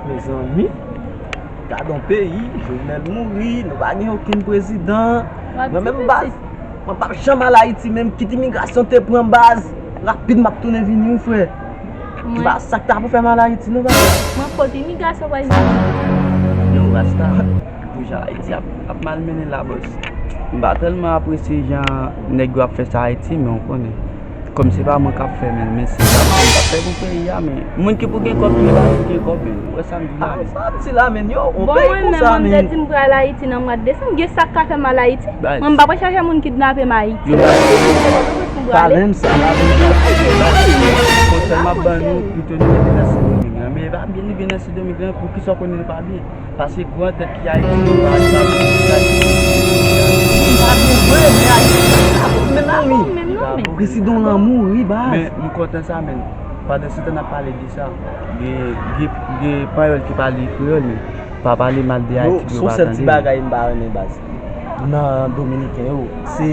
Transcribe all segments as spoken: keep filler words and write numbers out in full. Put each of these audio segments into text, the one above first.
Mezanmi, gad yon peyi, Jovenel mouri, nou pa gen okenn prezidan. Mwen menm baz, mwen p ap janm al Ayiti menm, kit imigrasyon te pran baz, rapid m ap tounen vini wi frè. Baz, sa k ta pou fè m al Ayiti non baz. Mwen kot imigrasyon pral jwenn. Yo, Rasta, pou jan Ayiti ap, ap malmennen la, bòs. M pa tèlman apresye jan nèg yo ap fè sa Ayiti, men w konnen. Kòm se pa mwen k ap fè, men, men se sa m ap fè pou peyi a, men moun ki pou gen kòb, li pa pou gen kòb, men. Ou wè sa m di la, men. Sa m di la, men, yo, on peyi konsa, men. Bon, mwen menm, mwen te di m pral Ayiti nan mwa desanm, gen sa k ka fè m al Ayiti. Mwen, m pa pral chache moun kidnape m Ayiti. Yo, baz. Talè m sa, talè m sa. Konsèy m ap ban nou, pito nou mete nan Sendomeng lan. Men e pa byen li vin nan Sendomeng lan, poukisa w konnen li pa byen? Paske gran tèt ki Ayiti yo pa, li pa vle pou Ayiti. Li pa vle vre, men Ayiti pa bon menm non, wi. Prezidan w lan mouri, baz. Men m kontan sa, men pandan se tan n ap pale de sa, gen, gen, gen panyòl ki pale kreyòl, men pa pale mal de Ayiti pou yo pa tande. Yo, se yon sèl ti bagay m pa renmen, baz. Nan dominiken yo, se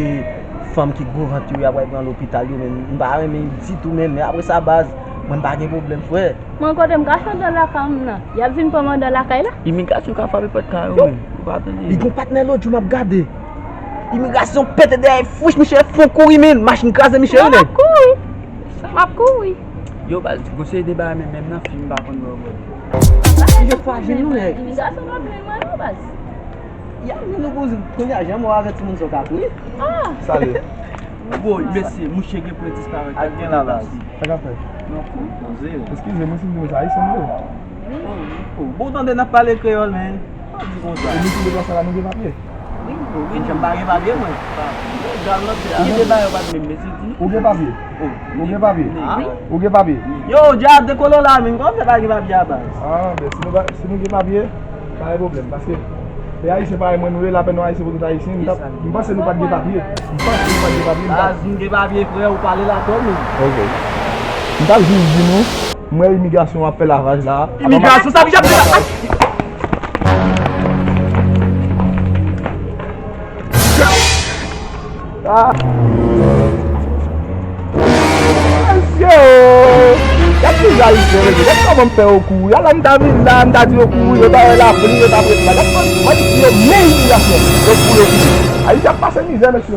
fanm ki gwo vant yo, y ap pral pran lopital yo, men m pa renmen ditou, men, men apre sa, baz, mwen m pa gen pwoblèm, frè. Mwen kote m ka fè andan lakay m nan. Y ap vin pran m andan lakay la. Imigrasyon ka frape pòt kay ou, men. Ou pa tande. Li gon patnè lòt jou m ap gade. Imigrasyon pete dèyè fouch, misye fon kouri, men. Machin kraze, misye rele. M ap kouri. M ap kouri. Yo, baz, gon seri de bagay, men menm nan fim, m pa konn wè yo. Misye fwaje nou, nèg. Imigrasyon pa plen mwen non, baz. Y ap vin nou kouzin. Kounye a, jan mwen avèti moun sa w ka kouri. Ah! Sale. Woy, mesye, mouche gen pou disparèt. Ak gen la baz. Sa k ap fèt? Non, poze. Eskize mwen si m di nou sa ayisyen nou ye. Oh, oh, bon, tande n ap pale kreyòl, men. Pa di konsa. E nou tou de bò sa la, nou gen papye? Wi, wi. Jan m pa gen papye, mwen. Ki de bagay ou pa t menm, mesye, di nou. Ou gen papye? Ou gen papye? Ou gen papye? Yo, dja dekolo la, men. Kòman fè pa gen papye a, baz? Ah, men si nou pa, si nou gen papye, pa gen pwoblèm, paske e ayisyen parèy mwen nou ye, lapèn nou ayisyen pou tout ayisyen. M t ap, m panse nou pa t gen papye. M panse nou pa t gen papye. Baz, m gen papye, frè, ou pale la twò, men. Ok. M t ap jis di nou, m wè imigrasyon ap fè lavaj la. Imigrasyon, sa deja fè lavaj. Ah. Mesye, gad ti ayisyen, mesye. Gad kòman m fè yo kouri. Ala m ta vin la, m ta di yo kouri, yo ta wè lapli, yo ta prete la. Gad kòman m di yo, men imigrasyon. Yo kouri, yo kouri. Ayisyen ap pase mizè, mesye.